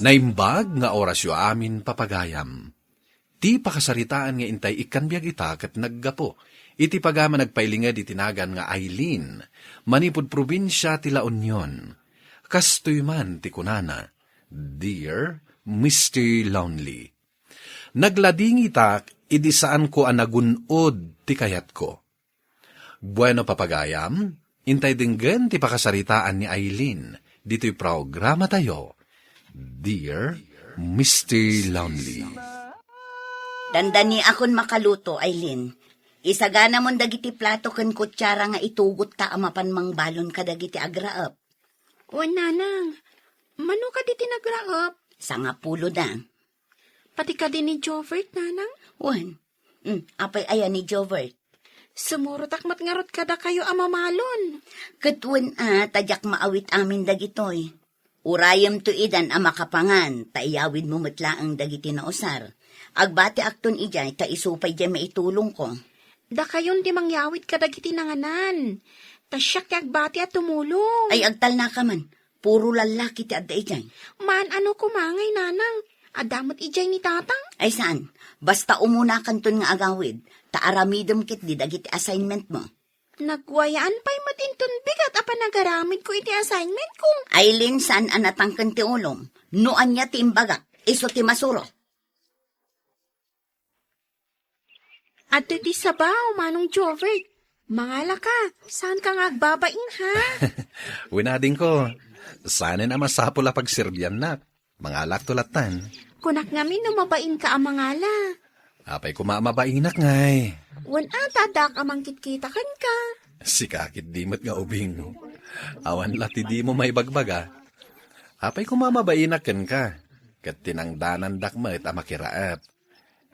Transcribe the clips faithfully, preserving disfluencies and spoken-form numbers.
Naimbag nga orasyo amin, papagayam. Ti pakasaritaan nga intay ikkan biag ita ket naggapu iti pagama nagpailinged iti nagan nga Aileen, manipud probinsia ti La Union. Kastoy man ti kunana, "Dear Mister Lonely, nagladingitak idi saanko a nagun-od ti kayatko." Bueno, papagayam, intay denggen ti pakasaritaan ni Aileen ditoy programatayo, Dear Mister Lonely. Dandaniakon makaluto, Aileen. Isaganamon dagiti plato ken kutsara nga itugotta a mapan mangbalon kadagiti agraep. Wen, nanang. Mano kadi ti nagraep? Sangapulo da. Pati kadi ni Jovert, nanang? Wen. Hmm, apay aya ni Jovert? Sumurotak met ngarud kadakayo a mamalon. Ket wen a, ta diak maawit amin dagitoy. Urayemto idan a makapangan, ta iyawidmo met laeng dagiti nausar. Agbatiakton idiay, ta isu pay diay maitulongko. Dakayon ti mangyawid kadagiti nanganan. Ta siak ti agbati a tumulong. Ay, agtalnaka man. Puro lallaki ti adda idiay. Maan-ano koma ngay, nanang? Adda met idiay ni tatang? Ay, saan? Basta umunakanton nga agawid, ta aramidem ketdi dagiti assignmentmo. Nagwayaan pay met inton bigat a panagaramidko iti assignmentko. Aileen, saan a natangken ti ulom. No ania ti imbagak, isu ti masuro. Adtoy ti sabaw, Manong Jovert. Mangalaka, saanka nga agbabain, ha? Wen, adingko, saanen a masapul a pagserbiannak. Mangalakto lattan. Kunak ngamin no mabainka a mangala. Apay koma a mabainak ngay? Wen a, ta addaak a mangkitkita kenka. Sika ketdi met nga ubing. Awan la ti dimo maibagbaga. Apay koma a mabainak kenka. Ket tinangdanandak met a makiraep.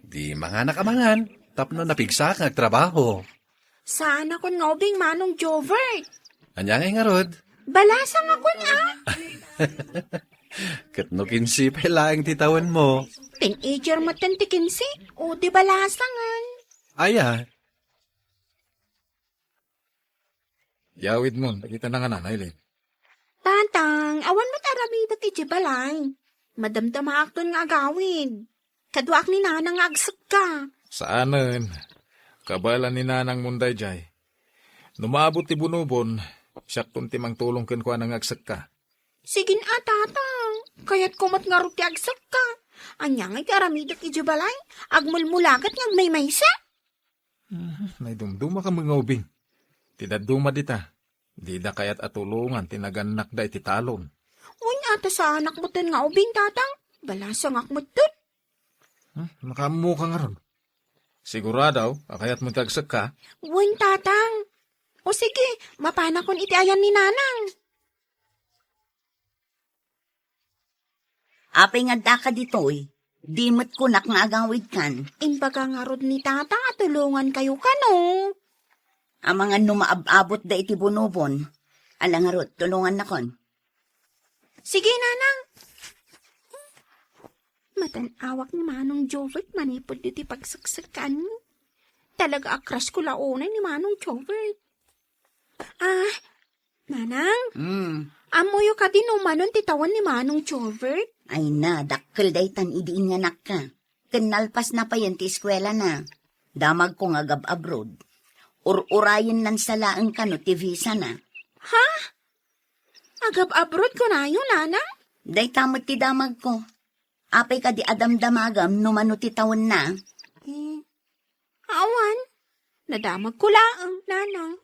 Di manganak a mangan, tapno napigsaak nga agtrabaho. Saanakon nga ubing, Manong Jovert. Ania ngay ngarud? Balasangakon, a. Ket no kinse pay laeng ti tawenmo. Teenager metten ti kinse, o di balasangen. Aya. Yawidmon dagiti nanganan, Aileen. Tatang, awan met aramidek idiay balay. Madamdamaakton nga agawid. Kaduaak ni nanang nga agsekka. Saanen. Kabaelan ni nanangmon daydiay. No maabot ti bunobon, siakton ti mangtulong kenkuana nga agsekka. Sige a, tatang. Kayatko met ngarud ti agsekka. Ania ngay ti aramidek idiay balay? Agmulmulaget nga agmaymaysa? Mhm, naidumdumaka met nga ubing. Ti dadduma dita, dida kayat a tulongan ti nagannakda iti talon. Wen a, ta saanak metten nga ubing, tatang. Balasangak metten. Hmm, nakaammoka ngarud. Sigurado a kayatmo ti agsekka? Wen, tatang. O sige, mapanakon iti ayan ni nanang. Apay nga addaka ditoy? Di met kunak nga agawidkan. Imbaga ngarud ni tata a tulongankayo kano. Amangan no maab-abotda iti bunobon. Ala ngarud, tulongannakon. Sige, nanang. Matan-awak ni Manong Jovert manipud iti pagseksekkaanmi. Talaga a crush ko la unay ni Manong Jovert. Ah, Nanang? Hmm. Ammoyo kadi no manon ti tawen ni Manong Jovert? Ay na, dakkel daytan idi inyanakka. Ken nalpasna payen ti eskuelana. Damagko nga agab-abroad. Ur-urayennan sa laeng kano ti visana. Ha? Agab-abroad kunayo, Nanang? Dayta met ti damagko. Apay kadi a damdamagam no mano ti tawenna? Eh, awan. Nadamagko laeng, Nanang.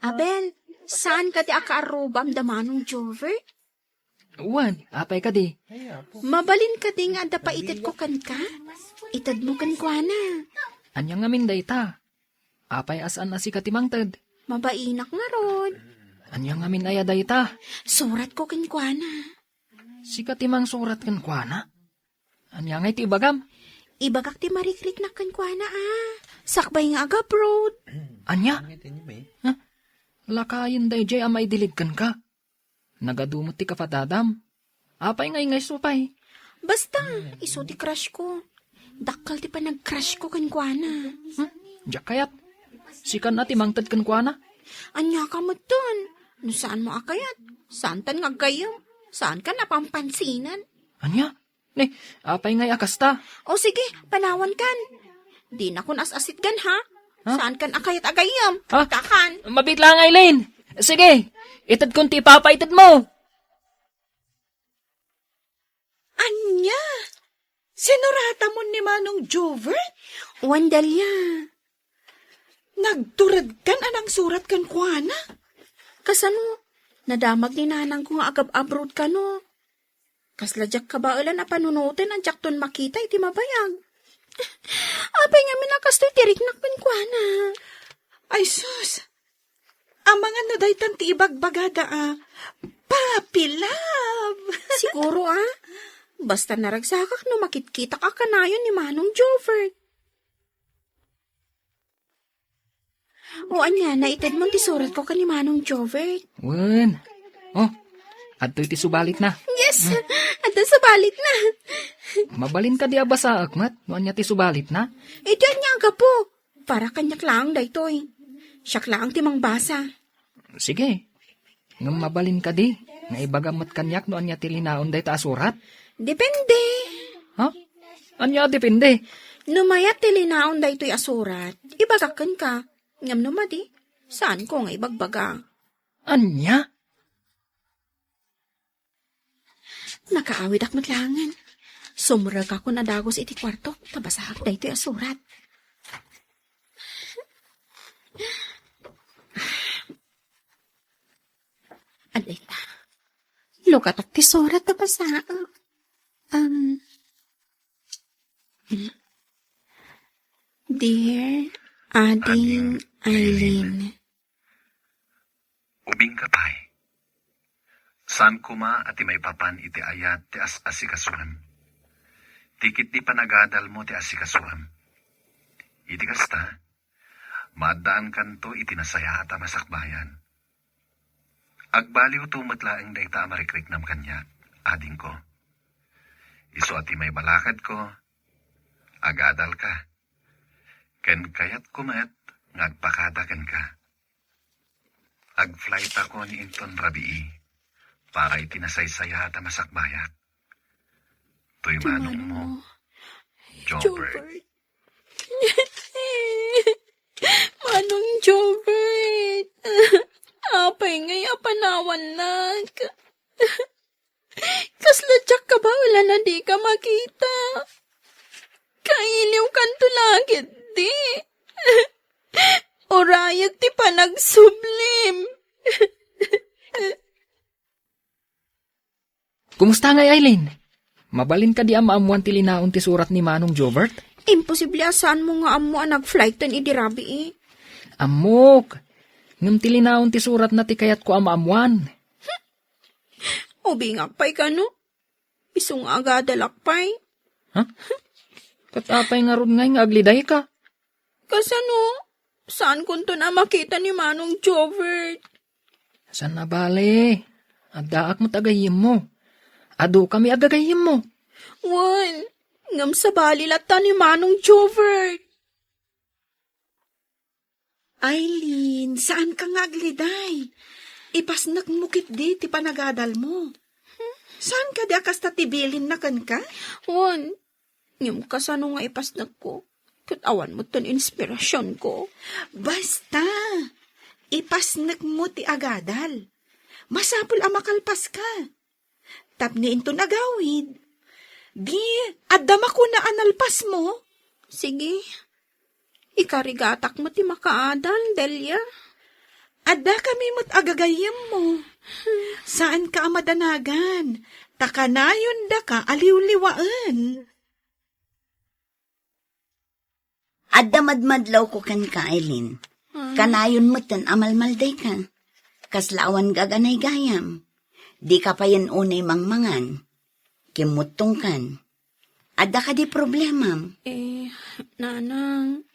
Abel, saan kadi a kaarrubam da Manong Jovert? Wen, apay kadi? Mabalin kadi nga adda paitedko kenka? Itedmo kenkuana. Ania ngamin dayta? Apay a saan a sika ti mangted? Mabainak ngarud. Ania ngamin aya dayta? Suratko kenkuana. Sika ti mangsurat kenkuana? Ania ngay ti ibagam? Ibagak ti marikriknak kenkuana a. Sakbay nga agabroad. Ania? Huh? Lakayen daydiay a maidilig kenka. Nagadu met ti kapadadam. Apay nga ingayso pay? Basta, isu ti crush ko. Dakkel ti panag-crush ko kenkuana. Hmm? Diak kayat. Sikan a ti mangted kenkuana. Ania ka metten? No saanmo a kayat, saantan nga aggayyem. Saankan a pampansinan. Ania? Ne, apay ngay a kasta? O sige, panawankan. Dinakon as-asitgan, ha? Ha? Saankan a kayat a gayyem. Ha? Kakan. Mabiit lang, Aileen. Sige, itedkon ti ipapaited mo. Ania? Sinuratamon ni Manong Jovert? Wen, Delia. Nagturedkan a nangsurat kenkuana? Kasano? Nadamag ni nanangko nga agab-abroad kano. Kasla diak kabaelan a panunoten a diakton makita iti mabayag. Apay ngamin a kastoy ti riknak kenkuana? Ay sus! Amangan no daytan ti ibagbagada a, "Papi love!" Siguro, a. Basta naragsakak no makitkitak a kanayon ni Manong Jovert. O ania, naitedmon ti suratko ken ni Manong Jovert? Wen. O, adtoy ti subalitna. Yes, adda subalitna. Mabalin kadi a basaek met no ania ti subalitna? Iti ania a gapu? Para kaniak laeng daytoy. Siak laeng ti mangbasa. Sige. Ngem mabalin kadi nga ibagam met kaniak no ania ti linaon dayta a surat? Depende. Ha? Ania a depende? No mayat ti linaon daytoy a surat, ibagak kenka. Ngem no madi, saanko nga ibagbaga. Ania? Nakaawidak met laengen. Sumrekakon a dagus iti kuartok, ta basaak daytoy a surat. Adda ita. Lukatak ti surat a basaak. Um, Dear Ading Ading Aileen. Aileen. Ubingka pay. Saan koma a ti maipapan iti ayat ti as-asikasuem. Ti ketdi panagadalmo ti asikasuem. Iti kasta, maaddaankanto iti nasayaat a masakbayan. Agbaliwto met laeng dayta a marikriknam kaniak, adingko. Isu a ti maibalakadko, agadalka. Ken kayatko met nga agpakada kenka. Agflightako ni inton rabii para iti nasaysayaat a masakbayak. Toy manongmo, Jobert. Manong Jobert, apay ngay a panawannak? Kasla diak kabaelan a dika makita. Kailiwkanto la ketdi. Urayek ti panagsublim. Kumusta ngay, Aileen? Mabalin kadi a maammuan ti linaon ti surat ni Manong Jobert? Imposible a saanmo nga ammo a nagflighten idi rabii. Ammok. Ngem ti linaon ti suratna ti kayatko a maammuan. Ubingak pay kano? Isu nga agadalak pay. Ha? Ket apay ngarud ngay nga aglidayka? Kasano? Saankonton a makita ni Manong Jovert? Saan a bale? Addaak met a gayyemmo. Adu kami a gagayyemmo. Wen, ngem sabali latta ni Manong Jovert. Aileen, saanka nga agliday. Ipasnekmo ketdi ti panagadalmo. Saan kadi a kasta ti bilinna kenka? Wen, ngem kasano nga ipasnekko? Ket awan met ti inspirasionko. Basta, ipasnekmo ti agadal. Masapul a makalpaska. Tapno inton agawid, di adda makuna a nalpasmo? Sige. Ikarigatak met ti makaadal, Delia. Adda kami met a gagayyemmo. Saanka a madanagan, ta kanayondaka a liwliwaen. Adda madmadlawko kenka, Aileen. Ah. Kanayon metten a malmaldayka. Kasla awan gaganaygayam. Dika payen unay mangmangan. Kimmuttongkan. Adda kadi problemam? Eh, nanang,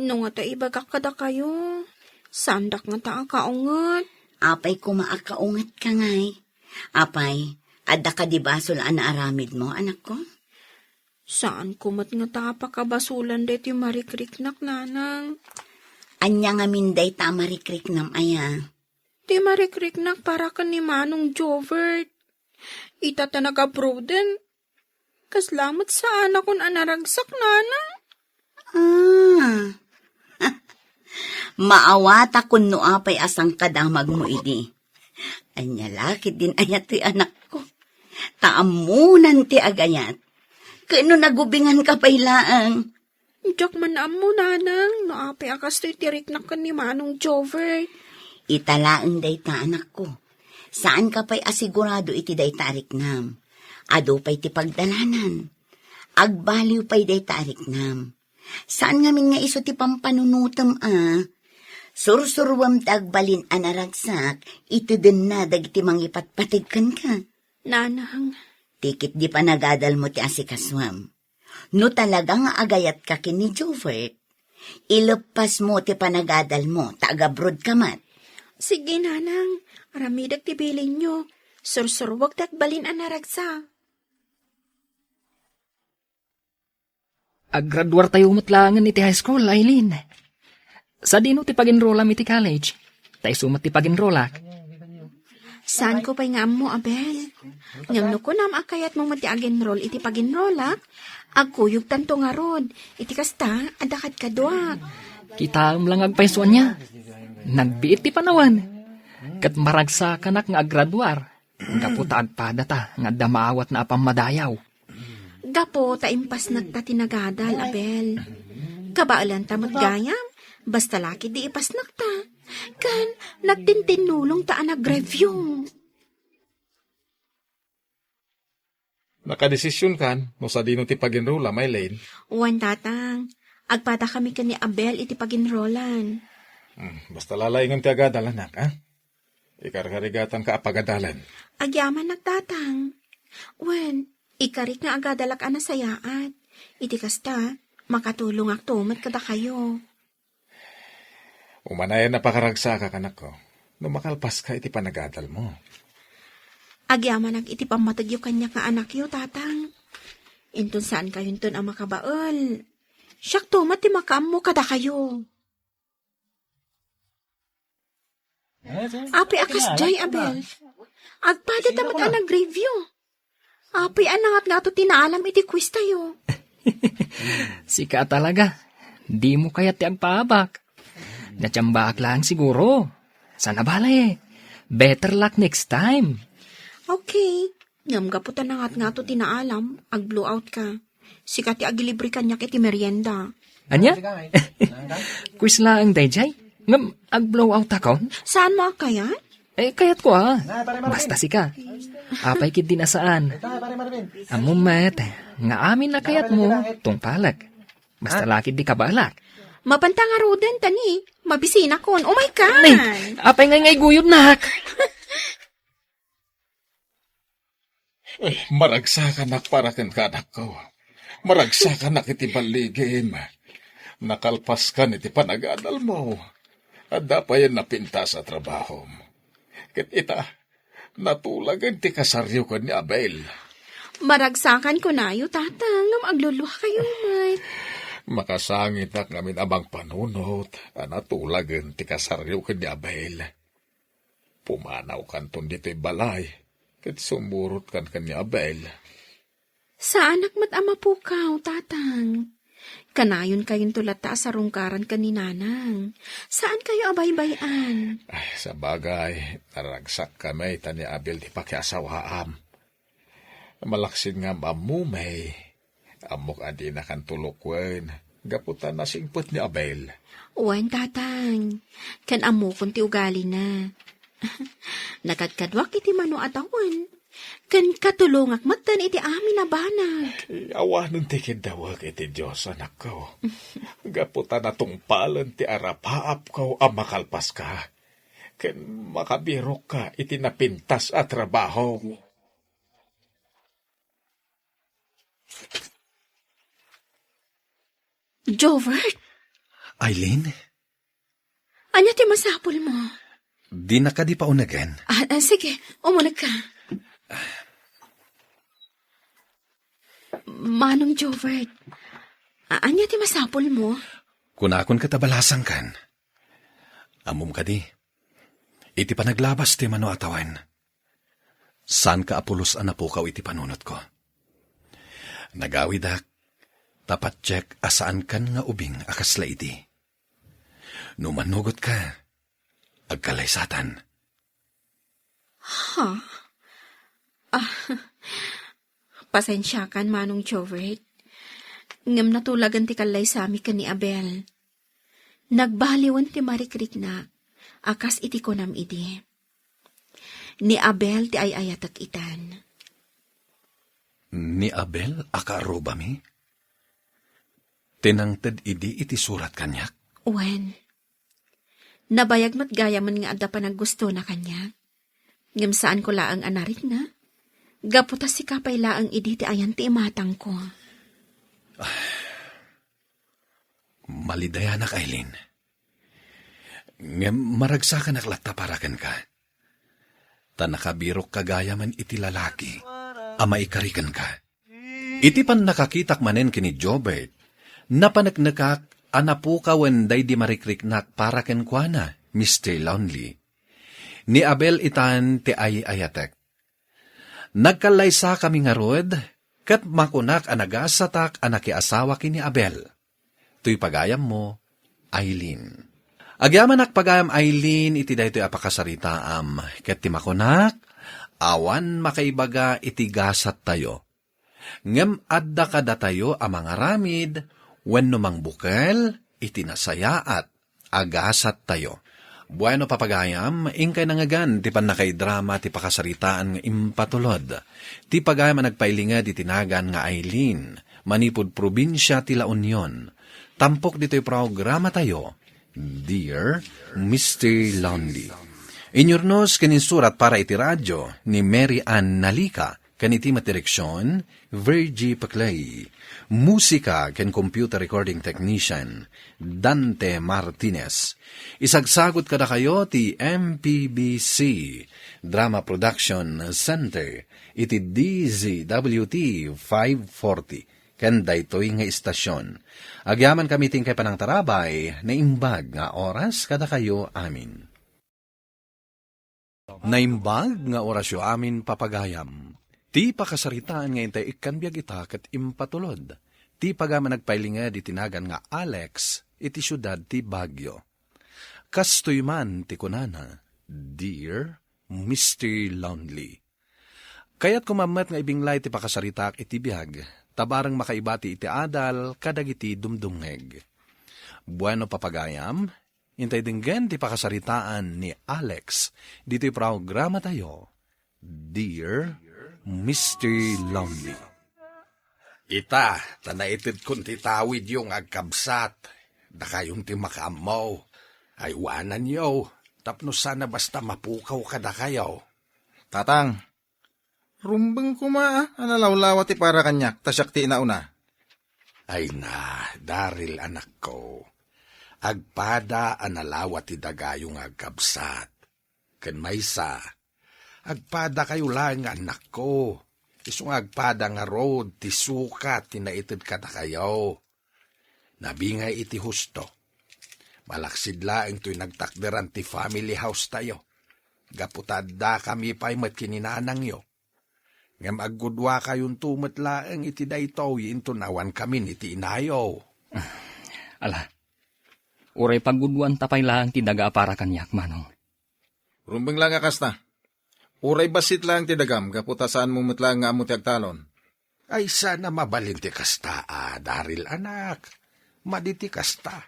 no ngata ibagak kadakayo, saandak ngata a kaunget. Apay koma a kaungetka ngay? Apay, adda kadi basol a naaramidmo, anakko? Saanko met ngata a pakabasolan daytoy marikriknak, nanang. Ania ngamin dayta a marikriknam aya? ti marikriknak para ken ni Manong Jovert. Ita ta nag-abroaden, kasla met saanakon a naragsak, Nanang. Ah. Maawatakon no apay a sangkadamagmo idi. Ania la ketdin aya toy, anakko? Ta ammonan ti agayat. Ken no nagubinganka pay laeng. Diak man ammo, Nanang, no apay a kastoy ti riknak ken ni Manong Jovert. Ita laeng dayta, anakko. Saanka pay a sigurado iti dayta a riknam. Adu pay ti pagdalanan. Agbaliw pay dayta a riknam. Saan ngamin nga isu ti pampanunotem a. Sursuruem ti agbalin a naragsak, itedenna dagiti mangipatpateg kenka. Nanang. Ti ketdi panagadalmo ti asikasuem. No talaga nga agayatka ken ni Jovert, ileppasmo ti panagadalmo ta agabrodka met. Sige, Nanang. Aramidek ti bilinyo. Sursuruek ti agbalin a naragsak. Aggraduartayo met laengen iti high school, Aileen. Sadino ti pag-enrollam iti college? Ta isu met ti pag-enrollak. Saanko pay nga ammo, Abel. Ngem no kunam a kayatmo met ti ag-enroll iti pag-enrollak, agkuyogtanto ngarud. Iti kasta, adda kadkaduak. Kitaem la nga agpayso ania. Nagbiit ti panawen. Ket maragsakanak nga aggraduar. Gapu ta agpadata nga adda maawatna a pammadayaw. Gapu ta impasnekta ti nagadal, Abel. Kabaelanta met gayam, basta la ketdi ipasnekta. Ken nagtintinnulongta a nag-review. Nakadesisionkan no sadino ti pag-enrollam, Aileen? Wen, Tatang. Agpadakami ken ni Abel iti pag-enrollan. Hmm, basta la laengen ti agadal, anak, ha? Ikarkarigatanka a pagadalen. Agyamanak, Tatang. Wen, ikarik nga agadalak a nasayaat. Iti kasta, makatulongakto met kadakayo. Umanayen a pakaragsakak, anakko, no makalpaska iti panagadalmo. Agyamanak iti pammategyo kaniak nga anakyo, Tatang. Inton saankayonton a makabael, siakto met ti makaammo kadakayo. Apay a kasdiay, Abel? Agpadata met a nag-review. Apay a nangatngato ti naalam iti quiz tayo? Sika a talaga. Dimo kayat ti agpaabak. Natiambaak laeng siguro. Sana bale. Better luck next time. Okay. Ngem gapu ta nangatngato ti naalam, ag-blowout ka. Sika ti agilibre kaniak iti merienda. Ania? Quiz laeng daydiay? Ngem ag-blowout akon? Saanmo a kayat? Eh, kayatko a. Basta sika. Apay ketdin a saan? Ammom met nga amin a kayatmo, tungpalek. Basta la ketdi kabaelak. Mapanta ngaruden, ta ni, mabisinakon. Umay ka! Nay, apay ngay nga iguyodnak? Eh, maragsakanak para kenka, anakko. Maragsakanak iti balligim. Nakalpaskan iti panagadalmo. Adda payen napintas a trabahom. Ket ita, natulagen ti kasaryo ken ni Abel. Maragsakan kunayo, Tatang, ngem agluluakayo met. Makasangitak ngamin a mangpanunot a natulagen ti kasaryo ken ni Abel. Pumanawkanton ditoy balay, ket sumurotkan ken ni Abel. Saanak met a mapukaw, Tatang. Kanayonkayonto latta a sarungkaran ken ni Nanang. Saankayo a baybay-an. Ay, sabagay, naragsakkami ta ni Abel ti pakiasawaam. Malaksid nga am-ammom, eh. Ammok a dinakanto lukuen, gapu ta nasingpet ni Abel. Wen, Tatang. Ken ammokon ti ugalina. Nakadkaduak iti mano a tawen. Ken katulongak metten iti amin a banag. Awanen ti kiddawek iti Dios, anakko. Gapu ta natungpalen ti arapaapko a makalpaska. Ken makabirokka iti napintas a trabaho. Jovert? Aileen? Ania ti masapulmo? Dinak kadi paunegen? Ah, ah, sige, umuneg ka. Manong Jovert, a-, ania ti masapulmo? Kunakon ket a balasangkan. Ammom kadi, Iti panaglabas ti mano a tawen, saanka a pulos a napukaw iti panunotko. Nagawidak, ta patiek a saankan nga ubing a kasla idi. No manugotka, agkallaysatan. Ha? Ah, pasensiakan, Manong Jobert. Ngem natulagan ti kallaysami ken ni Abel. Nagbaliwen ti marikriknak, a kas iti kunam idi. Ni Abel ti ay-ayatek itan. Ni Abel a kaarrubami? Ti nangted idi iti surat kaniak? Wen. Nabayag met gayamen nga adda panaggustona kaniak. Ngem saanko laeng a narikna. Gapu ta sika pay laeng idi ti ayan ti imatangko. Malidayanak, Aileen. Ngem maragsakanak latta para kenka. Ta nakabirokka gayamen iti lalaki a maikari kenka. Iti pannakakitak manen ken ni Jobert, napaneknekak a napukawen daydi marikriknak para kenkuana, Mister Lonely. Ni Abel itan ti ay-ayatek. Nagkallaysakami ngarud, ket makunak a nagasatak a nakiasawa ken ni Abel. Toy pagayammo, Aileen. Agyamanak pagayam, Aileen, iti daytoy a pakasaritaam, ket ti makunak, awan makaibaga iti gasattayo. Ngem adda kadatayo a mangaramid wenno mangbukel iti nasayaat a gasattayo. Bueno, papagayam, inkay nangngegan ti pannakaidrama ti pakasaritaan nga impatulod. Ti pagayam a nagpailinged iti nagan nga Aileen, manipud probinsia ti La Union. Tampok ditoy programatayo, Dear Mister Lonely. Inyurnos ken insurat para iti radyo ni Mary Ann Nalica, ken iti met direksion, Virgie Paclay. Musika ken computer recording technician, Dante Martinez. Isagsagut kadakayo ti M P B C Drama Production Center iti D Z W T five forty ken daytoy nga istasion. Agyamankami ti inkay panangtarabay, naimbag nga oras kadakayo amin. Naimbag nga orasyo amin, papagayam. Ti pakasaritaan nga intay ikkan biag ita ket impatulod ti pagayam a nagpailinged iti nagan nga Alex iti siudad ti Baguio. Kastoy man ti kunana, Dear Mister Lonely. Kayatko man met nga ibinglay ti pakasaritaak iti biag, ta bareng makaibati iti adal kadagiti dumdumngeg. Bueno, papagayam, intay denggen ti pakasaritaan ni Alex ditoy programatayo, Dear Mister Lonely. Ita, ta naitedkon ti tawidyo nga agkabsat. Dakayon ti makaammo. Aywananyo, tapno sana basta mapukaw kadakayo. Tatang, rumbeng koma a nalawlawa ti para kaniak, ta siak ti inauna. Ay na, Daryl, anakko. Agpada a nalawa ti dagayo nga agkabsat. Ken maysa, agpadakayo laeng nga annakko. Isu nga agpada ngarud ti sukat ti naited kadakayo. Nabingay iti husto. Malaksid laeng toy nagtakderan ti family house tayo. Gapu ta addakami pay met ken ni nanangyo. Ngem aggudwakayonto met laeng iti daytoy inton awankamin iti inayo. Ala, uray paggudwanta pay laeng ti daga a para kaniak, Manong. Rumbeng la nga kasta. Uray bassit laeng ti dagam, gapu ta saanmo met laeng nga ammo ti agtalon. Ay, sana mabalin ti kasta, a, Daryl, anak. Madi ti kasta.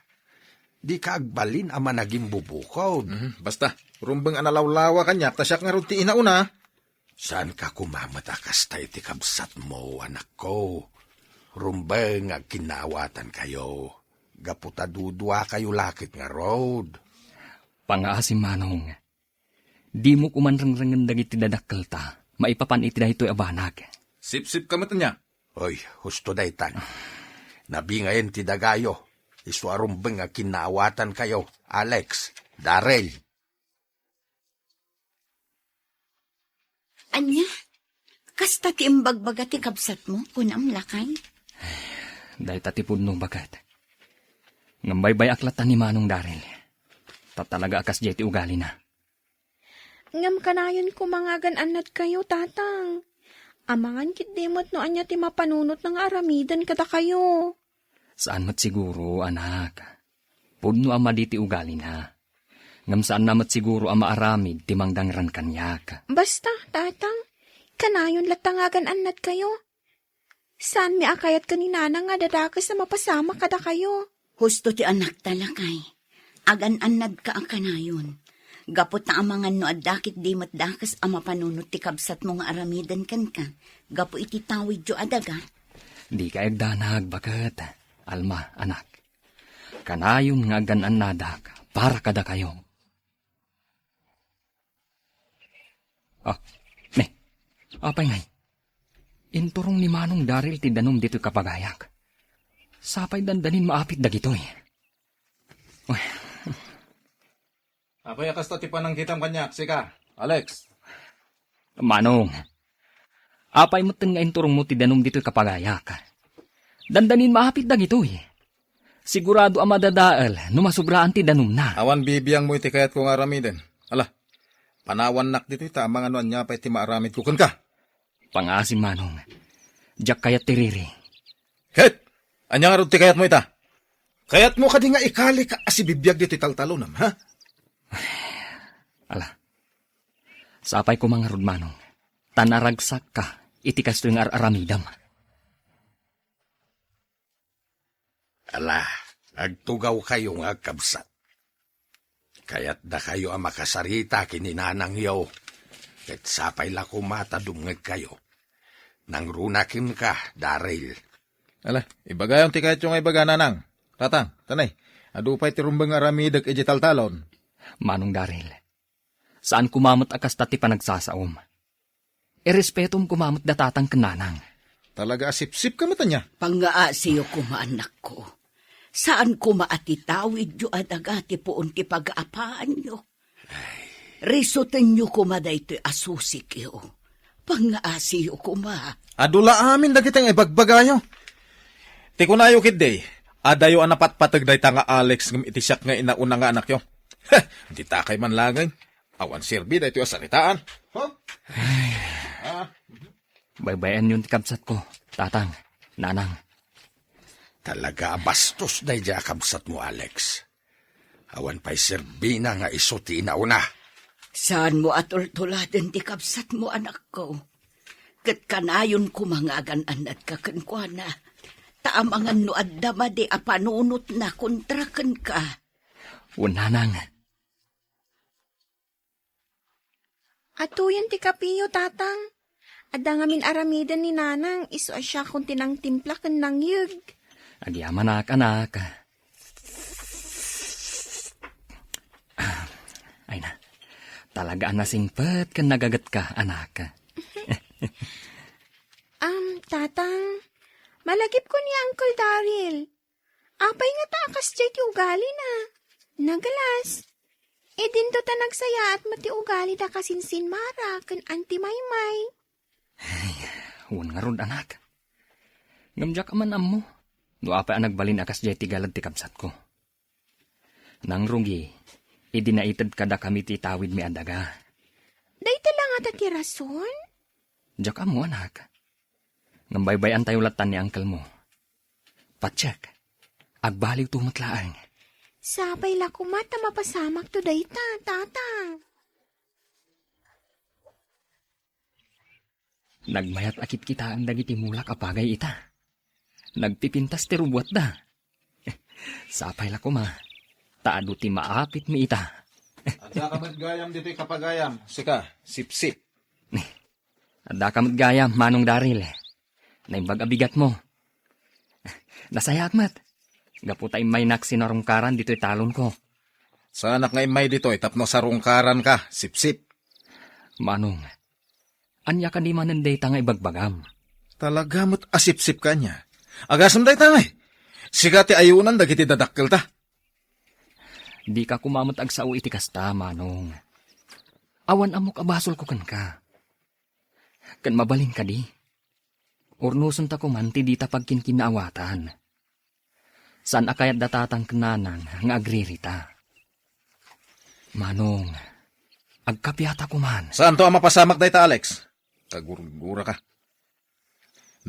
Dika agbalin a managimbubukod. Mhm, basta, rumbeng a nalawlawa kaniak, ta siak ngarud ti inauna. Saanka koma met a kasta iti kabsatmo, anakko. Rumbeng nga agkinnaawatankayo. Gapu ta duduakayo la ket ngarud. Pangaasim, Manong. Dimo koma rengrengen dagiti dadakkelta maipapan iti daytoy a banag. Sipsipka met ania? Oy, husto daytan. Nabingayen ti dagayo. Isu a rumbeng a kinnaawatankayo, Alex, Daryl. Ania? Kasta ti imbagbaga ti kabsatmo, kunam, lakay? Dayta ti pudno, baket. Ngem baybay-ak latta ni Manong Daryl. Ta talaga a kasdiay ti ugalina. Ngem kanayon koma nga agan-annadkayo, Tatang. Amangan ketdi met no ania ti mapanunotna nga aramiden kadakayo. Saan met siguro, anak. Pudno a madi ti ugalina. Ngem saanna met siguro a maaramid ti mangdangran kaniak. Basta, Tatang, kanayon latta nga agan-annadkayo. Saanmi a kayat ken ni Nanang nga adadakes a mapasamak kadakayo. Husto ti anakta, lakay. Agan-annadka a kanayon. Gapu ta amangan no adda ketdi met dakes a mapanunot ti kabsatmo nga aramiden kenka gapu iti tawidyo a daga. Dika agdanag, baket. Alma, anak. Kanayon nga agan-annadak para kadakayo. Ah, ne. Apay ngay? Inturong ni Manong Daryl ti danum ditoy kapagayak. Sapay dandanin maapit dagitoy. Uy. Apay a kasta ti panangkitam kaniak, sika, Alex? Manong, apay metten nga inturongmo ti danum ditoy kapagayak? Dandanin maapit dagitoy. Sigurado a madadael no masubraan ti danumna. Awan bibiangmo iti kayatko nga aramiden. Ala, panawannak ditoy ta amangan no ania pay ti maaramidko kenka. Pangaasim, Manong. Diak kayat ti riri. Ket, ania ngarud ti kayatmo ita? Kayatmo kadi nga ikalika a sibibiag ditoy taltalonam, ha? Ala, sapay koma ngarud, Manong, ta naragsakka iti kastoy nga ar-aramidam. Ala, agtugawkayo nga agkabsat. Kayatdakayo a makasarita ken ni nanangyo, ket sapay la koma ta dumngegkayo. Nangruna kenka, Daryl. Ala, ibagayon ti kayatyo nga ibaga, Nanang. Tatang, tanay, adu pay ti rumbeng nga aramidek idiay taltalon. Manong Daryl, saan koma met a kasta ti panagsasaom. Irespetom koma met da tatang ken nanang. Talaga a sipsipka met ania? Pangngaasiyo koma, anakko. Saan koma a ti tawidyo a daga ti puon ti pagaapaanyo. Risutenyo koma daytoy a susikyo. Pangngaasiyo koma. Adu la amin dagiti nga ibagbagayo. Ti kunayo ketdi, adayo a napatpateg dayta nga Alex ngem iti siak nga inauna nga anakyo. Heh, dita kay man laeng. Awan serbi daytoy a saritaan. Huh? Ah. Baybay-anyon ti kabsatko, tatang, nanang. Talaga a bastos daydiay a kabsatmo, Alex. Awan pay serbina nga isu ti inauna. Saanmo a tultuladen ti kabsatmo, anakko. Ket kanayon koma nga agan-annadka kenkuana. Ta amangan no adda madi a panunotna kontra kenka. Wen, nanang. Atuyen ti kapiyo, tatang. Adda ngamin aramiden ni nanang, isu a siakon ti nangtimpla ken nangyeg. Agyamanak, anak. Ay na, talaga a nasingpet ken nagagetka, anak. Am, tatang, malagipko ni Uncle Daryl. Apay ngata a kasdiay ti ugalina? Nagalas. Idinto ta nagsayaat met ti ugalida kasin Sinmara ken Auntie Maymay. Ay, wen ngarud, anak. Ngem diak man ammo no apay a nagbalin a kasdiay ti galad ti kabsatko. Nangrugi, idi naited kadakami ti tawidmi a daga. Dayta la ngata ti rason? Diak ammo, anak. Ngem baybay-antayo latta ni uncle mo. Patiek, agbaliwto met laeng. Sapay la koma ta mapasamakto dayta, tatang. Nagmayat a kitkitaen dagiti mulak a pagay ita. Nagpipintas ti rubuatda. Sapay la koma, ta adu ti maapitmi ita. Adda ka met gayam ditoy kapagayam, sika, sipsip. Adda ka met gayam, Manong Daryl. Naimbag a bigatmo. Nasayaat met. Gapu ta immaynak sinarungkaran ditoy talonko. Saanak nga immay ditoy tapno sarungkaranka, sipsip. Manong, ania kadi manen dayta nga ibagbagam? Talaga met a sipsipka ania. Agasem dayta ngay. Sika ti ayunan dagiti dadakkelta. Dika koma met agsao iti kasta, Manong. Awan ammok a basolko kenka. Ken mabalin kadi, urnosenta koman ti dita pagkinkinnaawatan. Saan a kayat da tatang ken nanang nga agririta. Manong, Agkapiata koman. Saanto a mapasamak dayta, Alex? Kagurguraka.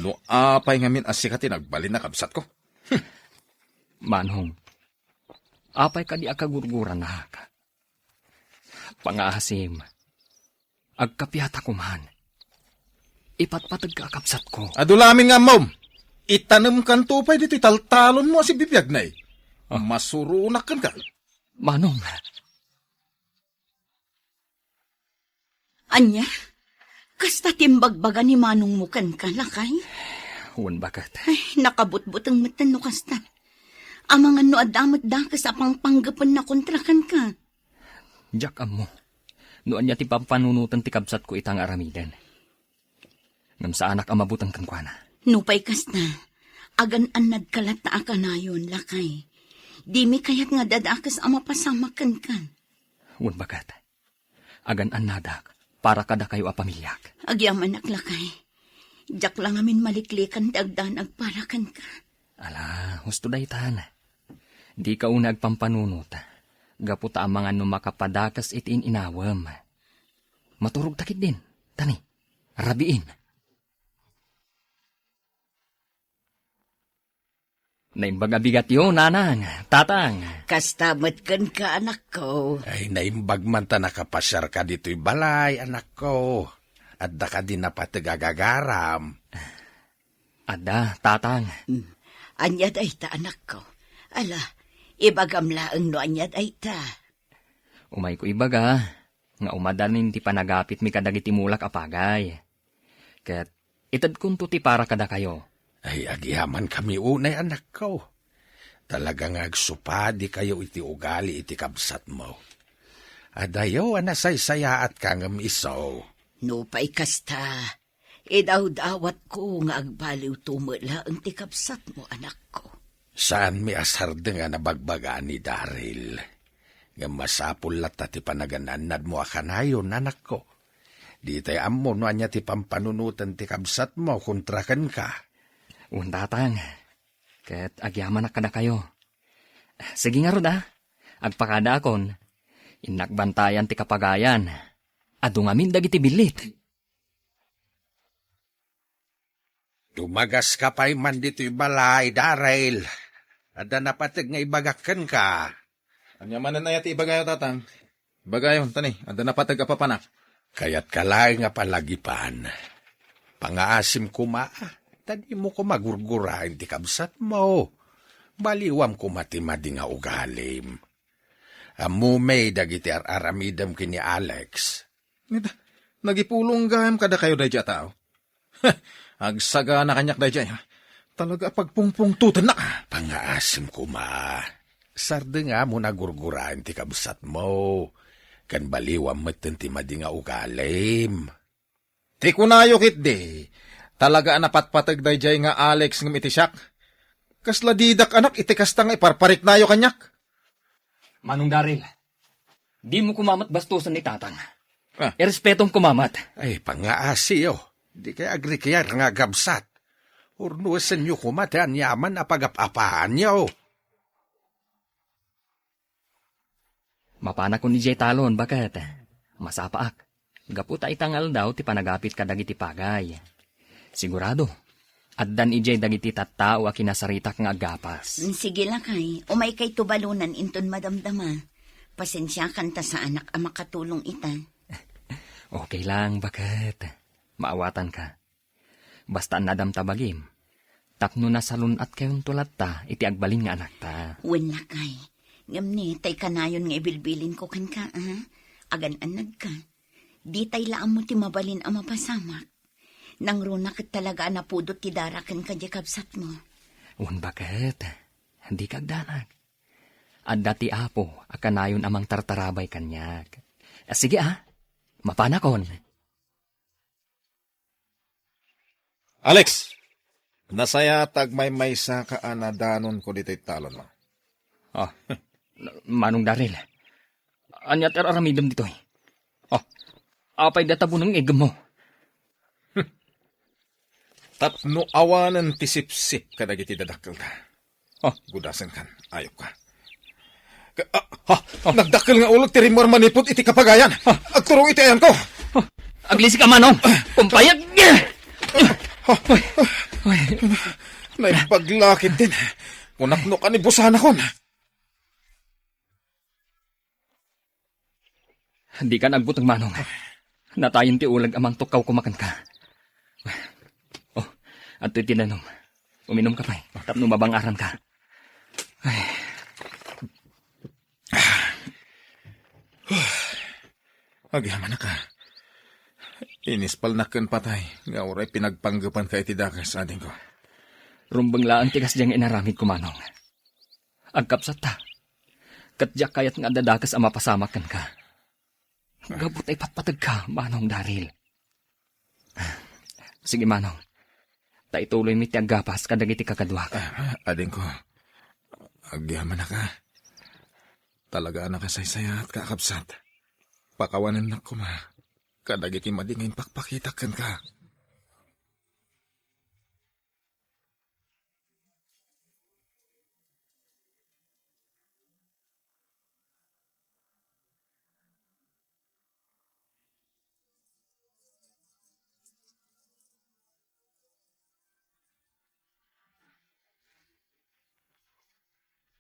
No apay ngamin a sika ti nagbalin a kabsatko? Manong, apay kadi a kagurguranak? Pangaasim, agkapiata koman. Ipatpategka a kabsatko. Adu lamin nga ammom. Itanemkanto pay ditoy taltalonmo a sibibiag, nay. Ah. Masuronak kenka. Manong. Ania? Kasta ti imbagbaga ni manongmo kenka, lakay? Wen, baket. Ay, nakabutbuteng metten no kasta. Amangan no adda met dakes a pangpanggepenna kontra kenka. Diak ammo no ania ti pampanunoten ti kabsatko ita nga aramiden. Ngem saanak a mabuteng kenkuana. Nupay kasta, agan-annadka latta a kanayon, lakay. Dimi kayat nga adda dakes a mapasamak kenka. Wen, baket. Agan-annadak para kadakayo a pamiliak. Agyamanak, lakay. Diak la ngamin maliklikan ti agdanag para kenka. Ala, husto daytan. Dika unay agpampanunot, gapu ta amangan no makapadakes iti in-inawem. Maturogta ketdin, tani, rabiin. Naimbag a bigatyo, nanang, tatang. Kasta met kenka, anakko. Ay, naimbag man ta nakapasiarka ditoy balay, anakko. Adda kadi napateg a gagaram? Adda, tatang. Hmm. Ania dayta, anakko? Ala, ibagam laeng no ania dayta. Umayko ibaga nga umadanin ti panagapitmi kadagiti mulak a pagay. Ket itedkonto ti para kadakayo. Ay, agyamankami unay, anakko. Talaga nga agsupadikayo iti ugali iti kabsatmo. Adayo a nasaysayaatka ngem isu. Nupay kasta, idawdawatko nga agbaliwto met laeng ti kabsatmo, anakko. Saanmi a sardengan a bagbaga ni Daryl. Ngem masapul latta ti panagan-annadmo a kanayon, anakko. Ditay ammo no ania ti pampanunoten ti kabsatmo kontra kenka. Wen, tatang, ket agyamanak kadakayo. Sige ngarud, a. Agpakadaakon. Innak bantayan ti kapagayan. Adu ngamin dagiti billit. Dumagaska pay man ditoy balay, Daryl. Adda napateg nga ibagak kenka. Ania manen aya ti ibagayo, tatang? Ibagayo, tani, adda napateg a papanak. Kayatka laeng a palagipan. Pangaasim koma, ta dimo koma gurguraen ti kabsatmo. Baliwam koma ti madi nga ugalim. Ammom dagiti ar-aramidem ken ni Alex. Ngata, nagipulong gayam kadakayo daydiay a tao. Agsagana kaniak daydiay, ha? Talaga a pagpungpungtotennak, a. Pangaasim koma. Sardengam no gurguraen ti kabsatmo, ken baliwam metten ti madi nga ugalim. Ti kunayo ketdi, talaga a napatpateg daydiay nga Alex ngem iti siak. Kasla didak anak iti kasta nga iparpariknayo kaniak. Manong Daryl, dimo koma met bastosen ni tatang. Ah. Irespetom koma met. Ay, pangaasiyo. Dikay agrikiar nga agkabsat. Urnusenyo koma ti aniaman a pagap-apaanyo. Mapanakon idiay talon, baket. Masapaak. Gapu ta ita nga aldaw ti panagapit kadagiti pagay. Sigurado, addan idiay dagiti tattao a kinasaritak nga aggapas. Mm, sige lakay, umaykayto balonan inton madamdama. Pasensiakan ta saanak a makatulong ita. Okay lang, baket. Maawatanka. Basta nadamta bagim, tapno nasalun-atkayonto latta iti agbalin nga anakta. Wen lakay, ngem ni tay kanayon nga ibilbilinko kenka, a? Agan-annadka. Ditay la ammo ti mabalin a mapasamak. Nangruna ket talaga a napudot ti dara kenka diay kabsatmo. Wen baket, dika agdanag. Adda ti Apo a kanayon a mangtartarabay kaniak. Sige a, mapanakon. Alex, nasayaat ta agmaymaysaka a nadanonko ditoy talon. Ah, Manong Daryl, ania ti ar-aramidem ditoy? Ah, apay dayta buneng nga iggemmo? Tapno awanen ti sipsip kadagiti dadakkelta. Ah. Gudasenkan, ayupka. Ah, ha? Nagdakkel nga uleg ti rimmuar manipud iti kapagayan. Agturong iti ayanko. Aglisik a, Manong. Kumpayek. Naimbag la ketdin. Kunak no kanibusanakon. Dikan agbuteng, Manong. Natayen ti uleg a mangtukkaw koma kenka. Oh, adtoy ti danum. Uminumka pay, tapno mabang-aranka. Ay. Agyamanak a. Inispalnak ken patay, nga uray pinagpanggepanka iti dakes, adingko. Rumbeng laeng ti kasdiay nga inaramidko, Manong. Agkabsatta. Ket diak kayat nga adda dakes a mapasamak kenka. Gapu ta ipatpategka, Manong Daryl. Sige, Manong. Ta ituloymi ti aggapas kadagiti kakaduak. Ah, adingko, agyamanak a. Talaga a nakasaysayaatka, kakabsat. Pakawanennak koma kadagiti madi nga impakpakitak kenka.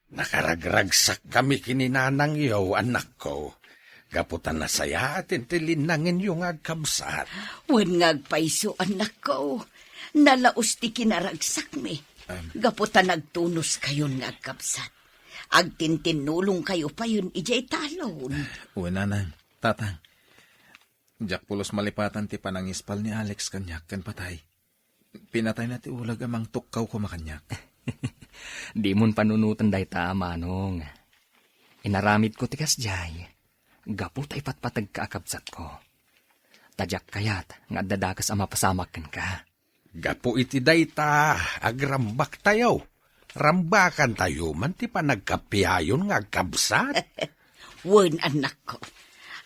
Nakaragragsakkami ken ni nanangyo, annakko, gapu ta nasayaaten ti linnangenyo nga agkabsat. Wen nga agpayso, annakko, nalaus ti kinaragsakmi, Em. gapu ta nagtunoskayon nga agkabsat. Agtintinnulongkayo payen idiay talon. Wen, nanang, tatang, diak pulos malipatan ti panangispal ni Alex kaniak ken patay. Pinatayna ti uleg a mangtukkaw koma kaniak. Dimon panunoten dayta, Manong. Inaramidko ti kasdiay gapu ta ipatpategka a kabsatko. Ta diak kayat nga adda dakes a mapasamak kenka. Gapu iti dayta, agrambaktayo. Rambakantayo man ti panagkappia-yon nga agkabsat. Wen, annakko,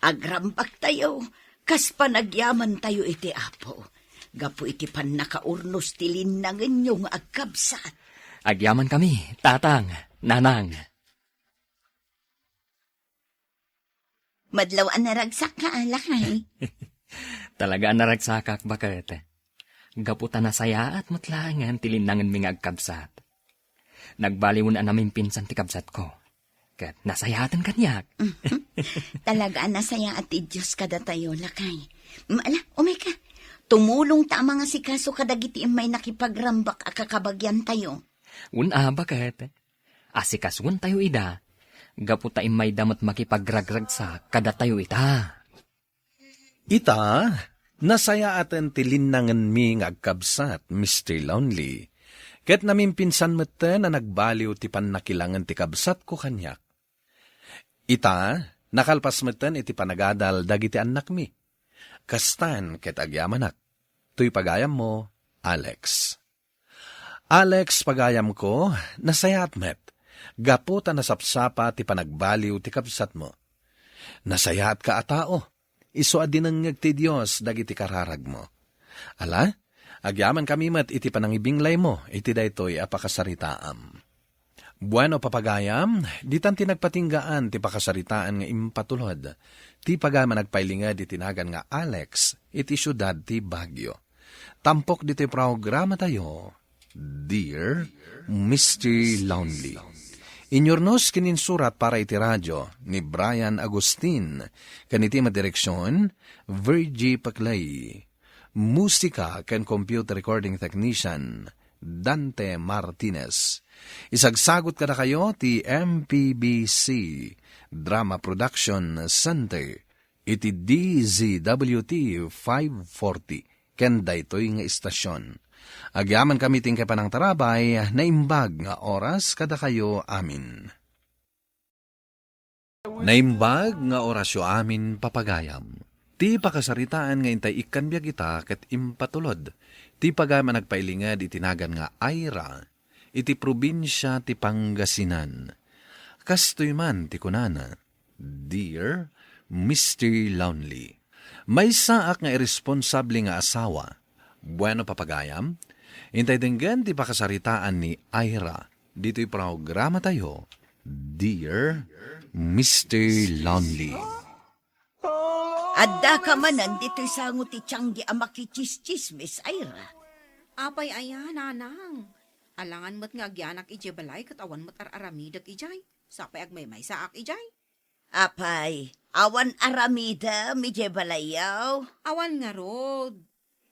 agrambaktayo kas panagyamantayo iti Apo, gapu iti pannakaurnos ti linnangenyo nga agkabsat. Agyamankami, tatang, nanang. Madlaw a naragsakka, lakay. Talaga a naragsakak, baket. Gapu ta nasayaat met laengen ti linnangenmi nga agkabsat. Nagbaliwen a namimpinsan ti kabsatko. Ket nasayaaten kaniak. Mhm. Talaga a nasayaat ti Dios kadatayo, lakay. Mm, ala, umayka. Tumulongta a mangasikaso kadagiti immay nakipagrambak a kakabagiantayo. Wen a, baket. Asikasuentayo ida, gapu ta immayda met makipagragragsak kadatayo ita. Ita, nasayaaten ti linnangenmi nga agkabsat, Mister Lonely. Ket namimpinsan metten a nagbaliw ti pannakilangen ti kabsatko kaniak. Ita, nakalpas metten iti panagadal dagiti annakmi. Kastan ket agyamanak. Toy pagayammo, Alex. Alex, pagayamko, nasayaat met, gapu ta nasapsapa ti panagbaliw ti kabsatmo. Nasayaatka a tao, isu a dinengngeg ti Dios dagiti kararagmo. Ala, agyamankami met iti panangibinglaymo iti daytoy a pakasaritaam. Bueno, papagayam, ditan ti nagpatinggaan ti pakasaritaan nga impatulod ti pagayam a nagpailinged iti nagan nga Alex iti siudad ti Baguio. Tampok ditoy programatayo, Dear Mister Lonely. Inyurnos ken insurat para iti radyo ni Brian Agustin, ken iti madireksion, Virgie Paclay. Musika ken computer recording technician, Dante Martinez. Isagsagot kadakayo ti M P B C Drama Production Center iti D Z W T five forty ken daytoy nga istasion. Agyamankami ti inkay panangtarabay, naimbag nga oras kadakayo amin. Naimbag nga orasyo amin, papagayam. Ti pakasaritaan nga intay ikkan biag ita ket impatulod ti pagayam a nagpailinged iti nagan nga Ayra, iti probinsia ti Pangasinan. Kastoy man ti kunana, Dear Mister Lonely, maysaak nga irresponsable nga asawa. Bueno, papagayam, intay denggen ti pakasaritaan ni Ira ditoy programatayo, Dear Mister Lonely. Addaka manen ditoy sango ti tianggi a makichischismis, Ira. Apay aya, nanang? Alangan met nga agyanak idiay balay ket awan met ar-aramidek idiay. Sapay agmaymaysaak idiay. Apay, awan aramidem idiay balayyo? Awan ngarud.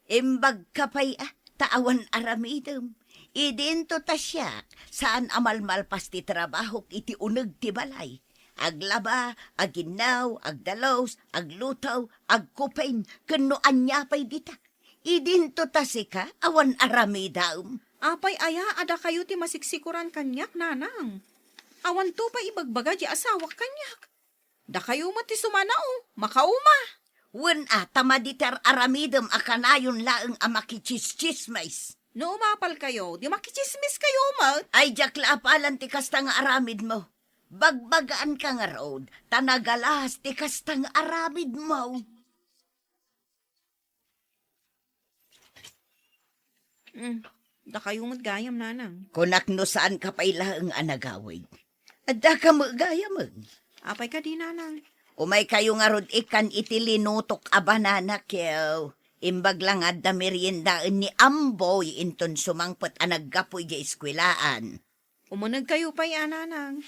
Imbagka pay a, ta awan aramidem. Idinto ta siak, saan a malmalpas ti trabahok iti uneg ti balay. Aglaba, aginnaw, agdalus, agluto, agkupin, ken no ania pay dita. Idinto ta sika, awan aramidem. Apay aya a dakayo ti masiksikoran kaniak, nanang? Awanto pay ibagbaga ti asawak kaniak. Dakayo met ti sumanao, makauma. Wen a, ta madi ti ar-aramidem a kanayon laeng a makichischismis. No umapalkayo, di makichismiskayo met. Ay, diak la apalan ti kasta nga aramidmo. Bagbagaanka ngarud, ta nagalas ti kasta nga aramidmo. Mm, dakayo met gayam, nanang. Kunak no saanka pay laeng a nagawid. Addaka met gayam, eh. Apay kadi, nanang? Umaykayo ngarud ikkan iti linutok a banana, kew. Imbag la nga adda meriendaen ni Amboy inton sumangpet a naggapu idiay eskuelaan. Umunegkayo pay a, nanang.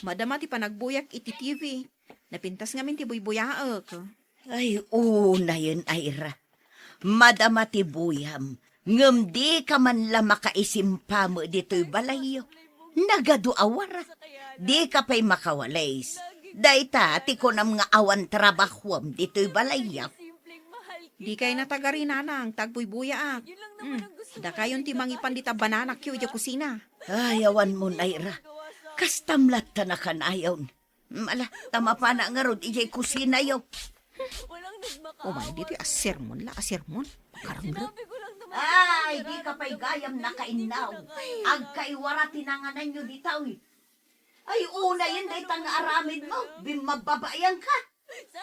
Madama ti panagbuyak iti T V. Napintas ngamin ti buybuyaek. Ay, unayen, Ira. Madama ti buyam, ngem dika man la makaisimpa met ditoy balayyo. Nagadu a wara. Dika pay makawalis. Dayta ti kunam nga awan trabahuam ditoy balayyo. Dikay natagari, nanang, ta agbuybuyaak. Hmm, dakayon ti mangipan dita bananakyo idiay kusina. Ay, awan mo, Naira. Kastam latta nakanayon. Hmm, ala, ta mapana ngarud idiay kusinayo. Umay ditoy a sermon la, a sermon. Makarangrek. Ay, dika pay gayam nakainnaw. Agkaiwara ti nangananyo dita, uy. Ay, unayen dayta nga aramidmo. Bimmababaianka.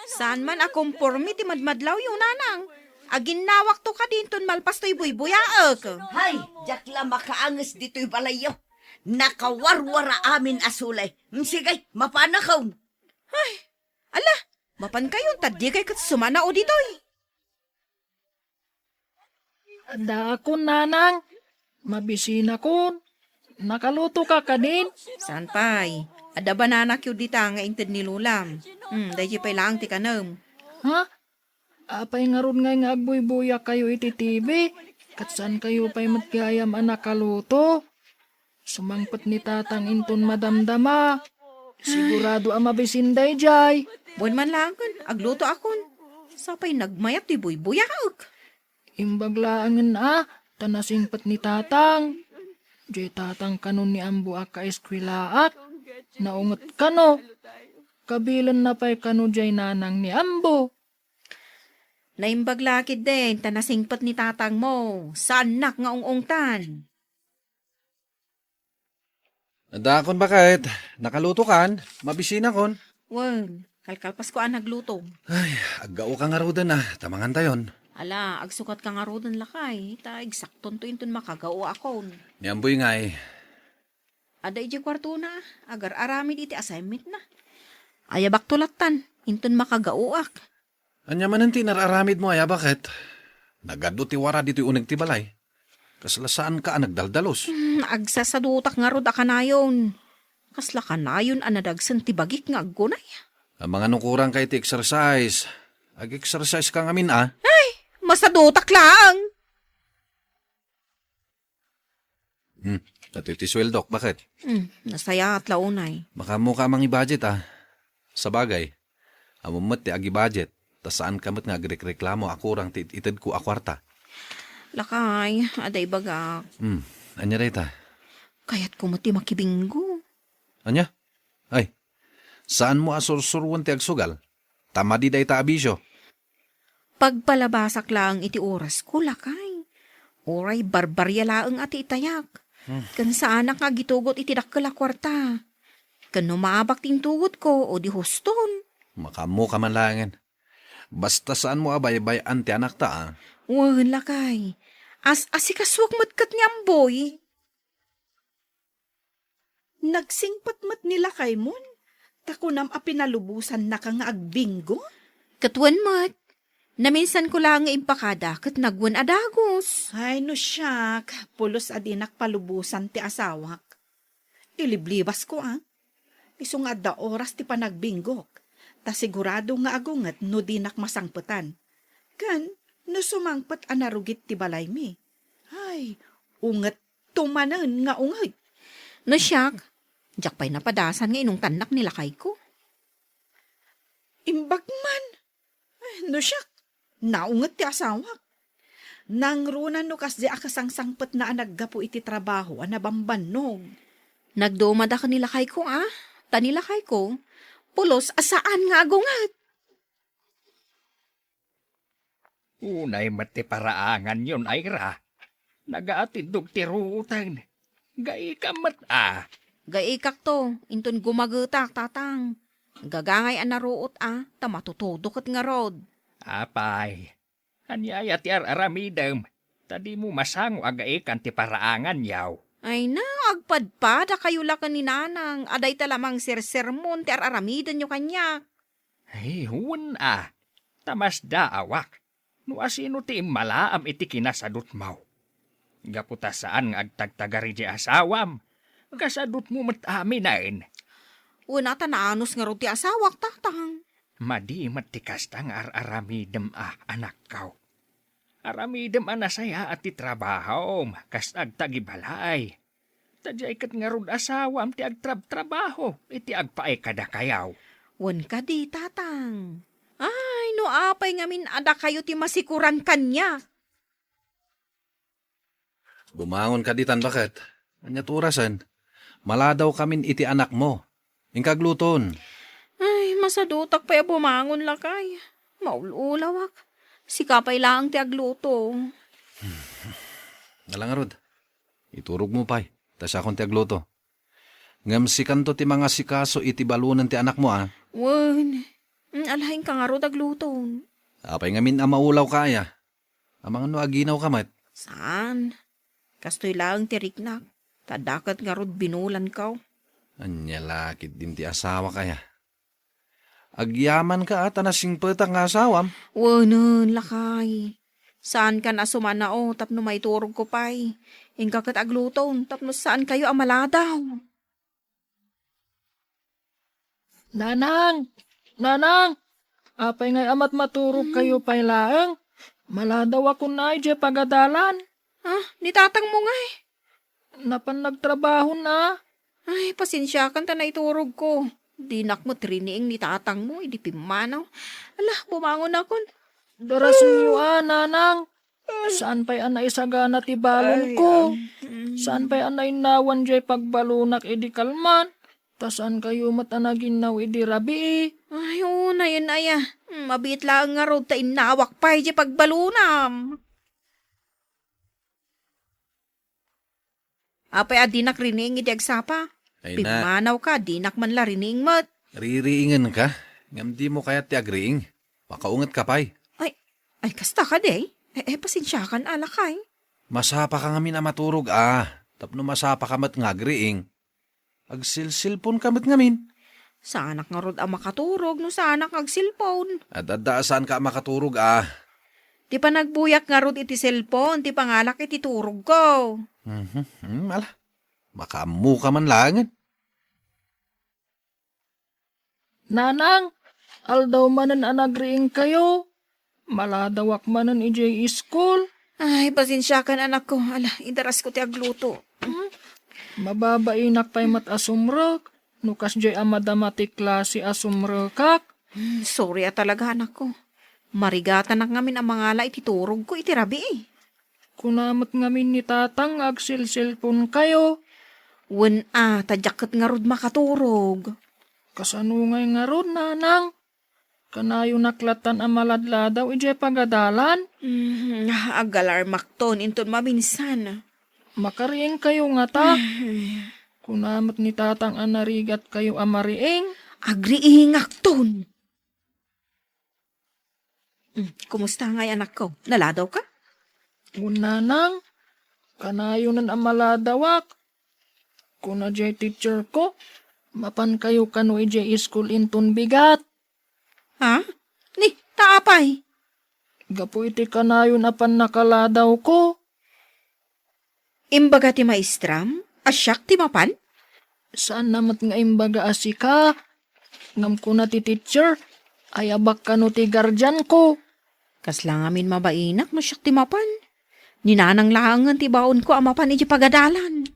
Saan man a komporme ti madmadlawyo, nanang. Aginnawakto kadi inton malpas toy buybuyaek. Hay, diak la makaanges ditoy balayyo. Nakawarwara amin a sulay. Mm, sige, mapanakon. Ay, ala, mapankayon ta dikay ket sumanao ditoy. Addaakon, nanang. Mabisinakon. Nakalutoka kadin? Saan pay? Adda bananakyo dita nga inted ni Lolam. Hmm, daydi pay laeng ti kanem. Ha? Apay ngarud ngay nga agbuybuyak kayo iti T V? Ket saan kayo pay met gayam a nakaluto? Sumangpet ni Tatang inton madamdama. Sigurado a mabisin daydiay. Wen man laengen, aglutoakon. Sapay nagmayat ti buybuyaek. Imbag laengen a, ta nasingpet ni Tatang. Diay Tatang kano ni Ambo a kaeskuelaak. Naunget kano. Kabilenna pay kano diay nanang ni Ambo. Naimbag la ketdin ta nasingpet ni tatangmo. Saannak nga ung-ungtan. Addaakon baket, nakalutokan, mabisinakon. Wen, kalkalpasko a nagluto. Ay, aggaoka ngaruden a, ta mangantayon. Ala, agsukatka ngaruden lakay, ta eksaktonto inton makagaoakon. Ni Amboy ngay. Adda idiay kuartona, agar-aramid iti assignmentna. Ayabakto lattan, inton makagaoak. Ania manen ti inar-aramidmo aya baket? Nagadu ti wara ditoy uneg ti balay. Kasla saanka a nagdaldalus. Hmm, agsasadutak ngarud a kanayon. Kasla kanayon a nadagsen ti bagik nga aggunay. Amangan no kurangka iti exercise. Ag-exercise ka ngamin a. Ay, masadutak laeng. Hmm, datoy ti sueldok, baket? Hmm, nasayaat la unay. Makaammoka a mangi-budget a. Sabagay, ammom met ti agi-budget, ta saanka met nga agrekreklamo a kurang ti it-itedko a kuarta. Lakay, adda ibagak. Hmm, ania dayta? Kayatko met ti makibinggo. Ania? Ay, saanmo a sursuroen ti agsugal? Ta madi dayta a bisio. Pagpalabasak laeng iti orasko, lakay. Uray barbaria laeng a ti itayak. Hmm. Ken saanak nga agitugot iti dakkel a kuarta. Ken no maabak ti intugodko, o di huston. Makaammoka man laengen. Basta saanmo a baybay-an ti anakta, a. Wen, lakay. As-asikasuak met ket ni Amboy. Nagsingpet met ni lakaymon, Ta kunam a pinalubosannaka nga agbinggo? Ket wen met, naminsanko laeng nga impakada ket nagwen a dagus. Ay, no siak, pulos a dinak palubosan ti asawak. Iliblibasko, a. Isu nga adda oras ti panagbinggok, ta sigurado nga agunget no dinak masangpetan. Ken no sumangpet a narugit ti balaymi, ay, ungetto manen nga unget. No siak, diak pay napadasan nga inungtannak ni lakayko. Imbag man. Ay, no siak, naunget ti asawak. Nangruna no kasdi a kasangsangpetna a naggapu iti trabaho a nabambannog. Nagdumadak ni lakayko, a. Ta ni lakayko, pulos a saan nga agunget. Unay met ti paraanganyon, Ira. Nagaatindog ti ruoten. Gaikam met, a. Gaikakto, inton gumagetak, tatang. Gagangay a naruot, a, ta matutudo ket ngarud. Apay, ania aya ti ar-aramidem, ta dimo masango a gaikan ti paraanganyo? Ay na, agpadpadakayo la ken ni Nanang, a dayta la mangsersermon ti ar-aramidenyo kaniak. Ay, wen a, ta masdaawak no asino ti immalaam iti kinasadutmo. Gapu ta saan nga agtagtagari ti asawam, kasadutmo met aminen. Wen a, ta naanus ngarud ti asawak, tatang. Madi met ti kasta nga ar-aramidem a, anakko. Aramidem a nasayaat ti trabahom, kas agtagibalay. Ta diay ket ngarud asawam ti agtrabtrabaho iti agpaay kadakayo. Wen kadi, tatang. Ay, no apay ngamin a dakayo ti masikuran kaniak. Bumangon ka ditan, baket. Ania ti orasen? Maladawkamin iti anakmo. Inka agluton. Ay, masadutak pay a bumangon, lakay. Maul-ulawak. Sika pay laeng ti agluto. Ala ngarud, iturogmo pay, ta siakon ti agluto. Ngem sikanto ti mangasikaso iti balonen ti anakmo, a? Wen, mm, ala, inka ngarud agluton. Apay ngamin a maulawka aya? Amangan no aginawka met? Saan. Kastoy laeng ti riknak. Ta daket ngarud binulanko. Ania la ketdin ti asawak aya? Agyamanka a ta nasingpetak nga asawam? Wenen, lakay. Saankan a sumanao tapno maiturogko pay. Inka ket agluton tapno saankayo a maladaw. Nanang! Nanang! Apay ngay a matmaturogkayo pay laeng? Maladawakon ay diay pagadalan. Ah, ni tatangmo ngay? Napan nagtrabahon a. Ay, pasensiakan ta naiturogko. Dinak met riniing ni tatangmo idi pimmanaw. Ala, bumangonakon. Darasenyo a, nanang. Saan pay a naisagana ti balonko. Ay, mm. Saan pay a nainnawan diay pagbalonak idi kalman. Ta saankayo met a naginnaw idi rabii. Ay, unayen aya. Mm, mabiit laeng ngarud ta innawak pay diay pagbalonam. Apay a dinak riniing idi agsapa? Ay na. Pimmanawka, dinak man la riniing met. Ririingenka? Ngem dimo kayat ti agriing? Makaungetka pay. Ay, ay, kasta kadi? Eh, eh, pasensiakan a, lakay. Masapaka ngamin a maturog a, tapno masapaka met nga agriing. Agsilsilponka met ngamin. Saanak ngarud a makaturog no saanak nga agsilpon. Ad-adda a saanka a makaturog a. Ti panagbuyak ngarud iti cellphone ti pangalak iti turogko. Mhm. Hmm, ala. Makaammoka man laengen. Nanang, aldaw manen a nagriingkayo. Maladawak manen idiay iskul. Ay, pasensiakan, anakko. Ala, idarasko ti agluto. Hmm? Mababainak pay met a sumrek, no kasdiay a madama ti klase a sumrekak. Hmm, sorry a talaga, anakko. Marigatanak ngamin a mangala iti turogko iti rabii. Kuna met ngamin ni tatang nga agsilsilponkayo. Wen a, ta diak ket ngarud makaturog. Kasano ngay ngarud, nanang? Kanayonak lattan a maladladaw idiay pagadalan? Mm, agalarmakton inton maminsan. Makariingkayo ngata? Ay. Kuna met ni tatang a narigatkayo a mariing? Agriingakton. Mm, kumusta ngay, anakko? Naladawka? Wen, nanang, kanayonen a maladawak. Kuna diay teacherko, Mapankayo kano idiay iskul inton bigat. Ha? Ni, ta apay? Gapu iti kanayon a pannakaladaw ko. Imbaga ti maestram a siak ti mapan? Saanna met nga imbaga a sika. Ngem kuna ti teacher, ayabak kano ti guardian ko. Kasla ngamin mabainak no siak ti mapan. Ni Nanang laengen ti baonko a mapan iti pagadalan.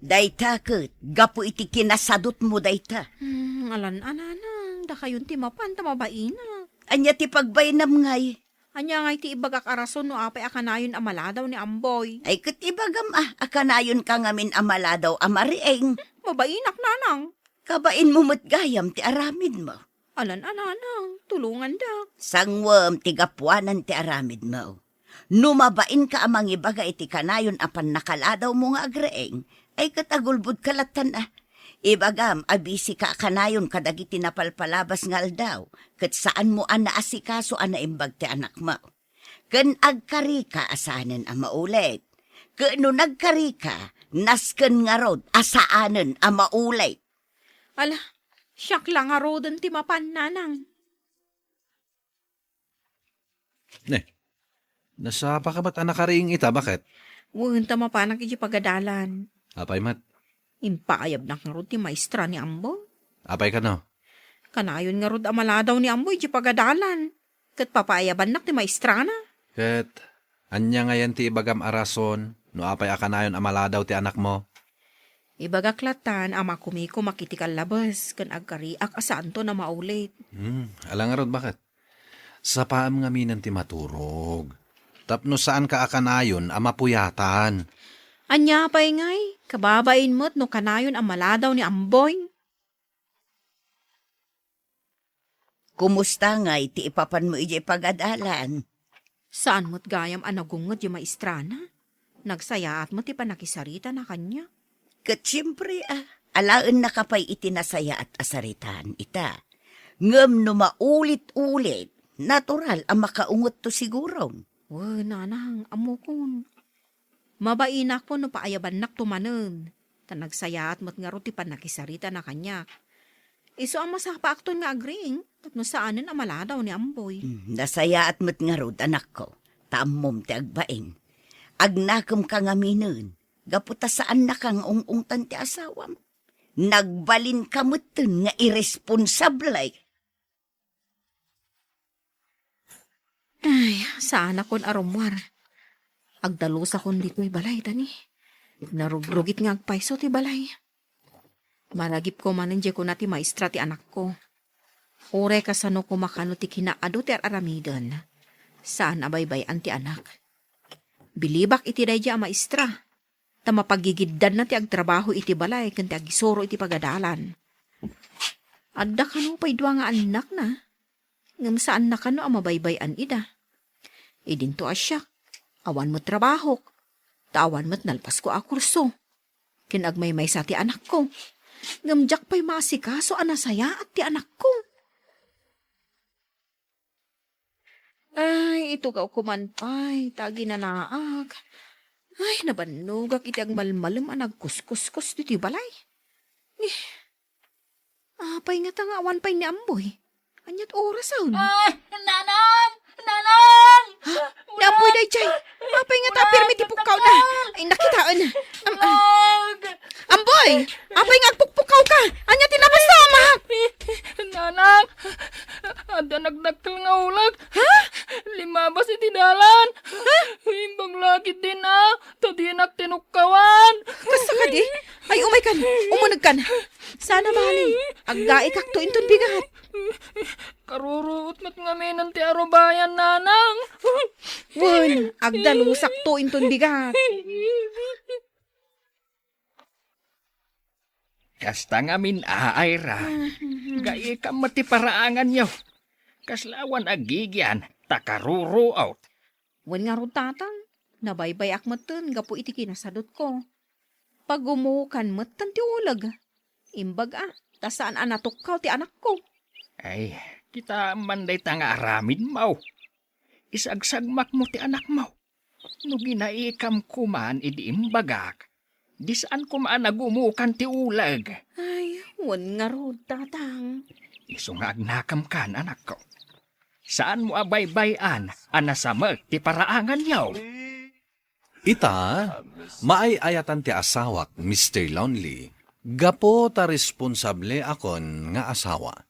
Dayta ket, gapu iti kinasadutmo dayta. Hmm, alan a, Nanang, dakayon ti mapan ta mabainak. Ania ti pagbainam ngay? Ania ngay ti ibagak a rason no apay a kanayon a maladaw ni Amboy? Ay, ket ibagam a, a kanayonka ngamin a maladaw a mariing. Mabainak, Nanang. Kabainmo met gayam ti aramidmo. Alan a, Nanang, tulongandak. Sanguem ti gapuanan ti aramidmo. No mabainka a mangibaga iti kanayon a pannakaladaw mo nga agriing, ay ket agulbodka lattan a. Ibagam a bisika a kanayon kadagiti napalpalabas nga aldaw, ket saanmo a naasikaso a naimbag ti anakmo. Ken agkarika a saanen a maulit. Ket no nagkarika, nasken ngarud a saanen a maulit. Ala, siak la ngaruden ti mapan, Nanang. Ne, nasapa ka met a nakariing ita, baket? Wen, ta mapanak iti pagadalan. Apay met? Impaayabnak ngarud ti maestra ni Amboy. Apay kano? Kanayon ngarud a maladaw ni Amboy iti pagadalan. Ket papaayabannak ti maestrana. Ket ania ngayen ti ibagam a rason no apay a kanayon a maladaw ti anakmo? Ibagak lattan a makumikumak iti kallabes ken agkariak a saanton a maulit. Hmm, ala ngarud, baket? Sapaem ngaminen ti maturog. Tapno saanka a kanayon a mapuyatan. Ania pay ngay? Kababain met no kanayon a maladaw ni Amboy. Kumusta ngay ti ipapanmo idiay pagadalan? Saan met gayam a nagunget ti maestrana. Nagsayaat met ti pannakisaritana kaniak. Ket siempre, a, alaennaka pay iti nasayaat a saritaan ita. Ngem no maulit-ulit, natural a makaungetto sigurom. Wen, Nanang, ammokon. Mabainakon no paayabannakto manen, ta nagsayaat met ngarud ti pannakisaritana kaniak. Isu a masapaakton nga agriing tapno saanen a maladaw ni Amboy. Hmm, nasayaat met ngarud, anakko, ta ammom ti agbain. Agnakemka ngaminen, gapu ta saannaka nga ung-ungtan ti asawam. Nagbalinka metten nga irresponsable. Ay, saanakon a rummuar. Agdalusakon ditoy balay, ta ni, narugrugit nga agpayso ti balay. Maragipko manen diay kuna ti maestra ti anakko. Uray kasano koma kano ti kinaadu ti ar-aramiden, saan a baybay-an ti anak. Bilibak iti daydiay a maestra, ta mapagigiddanna ti agtrabaho iti balay ken ti agisuro iti pagadalan. Adda kano pay dua nga annakna, ngem saanna kano a mabaybay-an ida. Idinto a siak, awan met trabahok, ta awan met nalpasko a kurso. Ken agmaymaysa ti anakko, ngem diak pay maasikaso a nasayaat ti anakko. Ay, itugaw koman pay ta aginanaak. Ay, nabannogak iti agmalmalem a nagkuskuskos ditoy balay. Eh, apay ngata nga awan pay ni Amboy? Ania't orasen? Ah, Nanang! Nanang! Ha? Ni Amboy daydiay! Apay ngata pirmi ti pukkawna? Ay, nakitaen. Am-, ah. Nanang! Amboy! Apay nga agpukpukaw ka? Ania ti nabasam? Nanang! Adda nagdakkel nga uleg. Ha? Limabas iti dalan. Ha? Imbag la ketdin a, ta dinak tinukkawan. Kasta kadi? Ay, umay kan. Umuneg kan. Sana bali. Aggaikakto inton bigat. Karuruot met ngaminen ti arubayan, Nanang. Wen, agdalusakto inton bigat. Kasta ngamin a, Ira. Gaikam met ti paraanganyo. Kasla awan agigian, ta karuruot. Wen ngarud, Tatang, nabaybayak metten gapu iti kinasadutko. Pagumukan metten ti uleg. Imbag a, ta saan a natukkaw ti anakko. Ay, kitaem man dayta nga aramidmo. Isagsagmakmo ti anakmo. No ginaikam koman idi imbagak, Di saan koma a nagumukan ti uleg. Ay, wen ngarud, Tatang. Isu nga agnakemkan, anakko. Saanmo a baybay-an a nasamek ti paraanganyo. Ita, maay-ayatan ti asawak, Mister Lonely, gapu ta responsableakon nga asawa.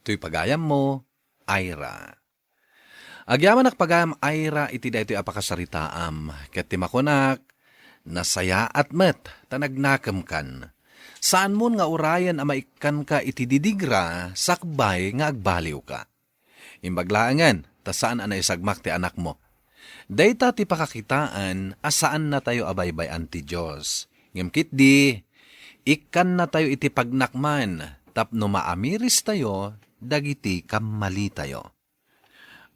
Toy pagayammo, Ira. Agyamanak pagayam, Ira, iti daytoy a pakasaritaam, ket ti makunak, nasayaat met ta nagnakemkan. Saanmon nga urayen a maikkanka iti didigra sakbay nga agbaliwka. Imbag laengen, ta saan a naisagmak ti anakmo. Dayta ti pakakitaan a saannatayo a baybay-an ti Dios. Ngem ketdi, ikkannatayo iti pagnakman tapno maamiristayo dagiti kammalitayo.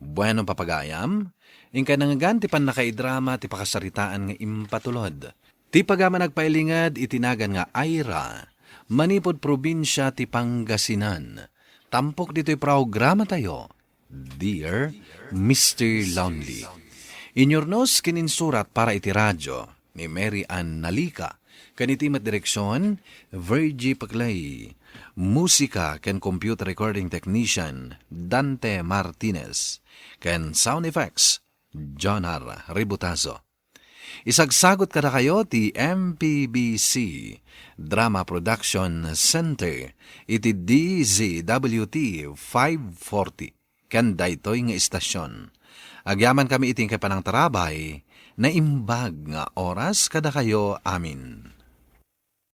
Bueno, papagayam, inkay nangngegan ti pannakaidrama ti pakasaritaan nga impatulod. Ti pagayam a nagpailinged iti nagan nga Ira, manipud probinsia ti Pangasinan. Tampok ditoy programatayo, Dear Mister Lonely. Inyurnos ken insurat para iti radyo ni Mary Ann Nalica, ken iti met direksion, Virgie Paclay. Musika ken computer recording technician, Dante Martinez. Ken sound effects, Jonar Ributazo. Isagsagut kadakayo ti M P B C Drama Production Center iti D Z W T five forty ken daytoy nga istasyon. Agyamankami iti inkay panangtarabay, naimbag nga oras kadakayo amin.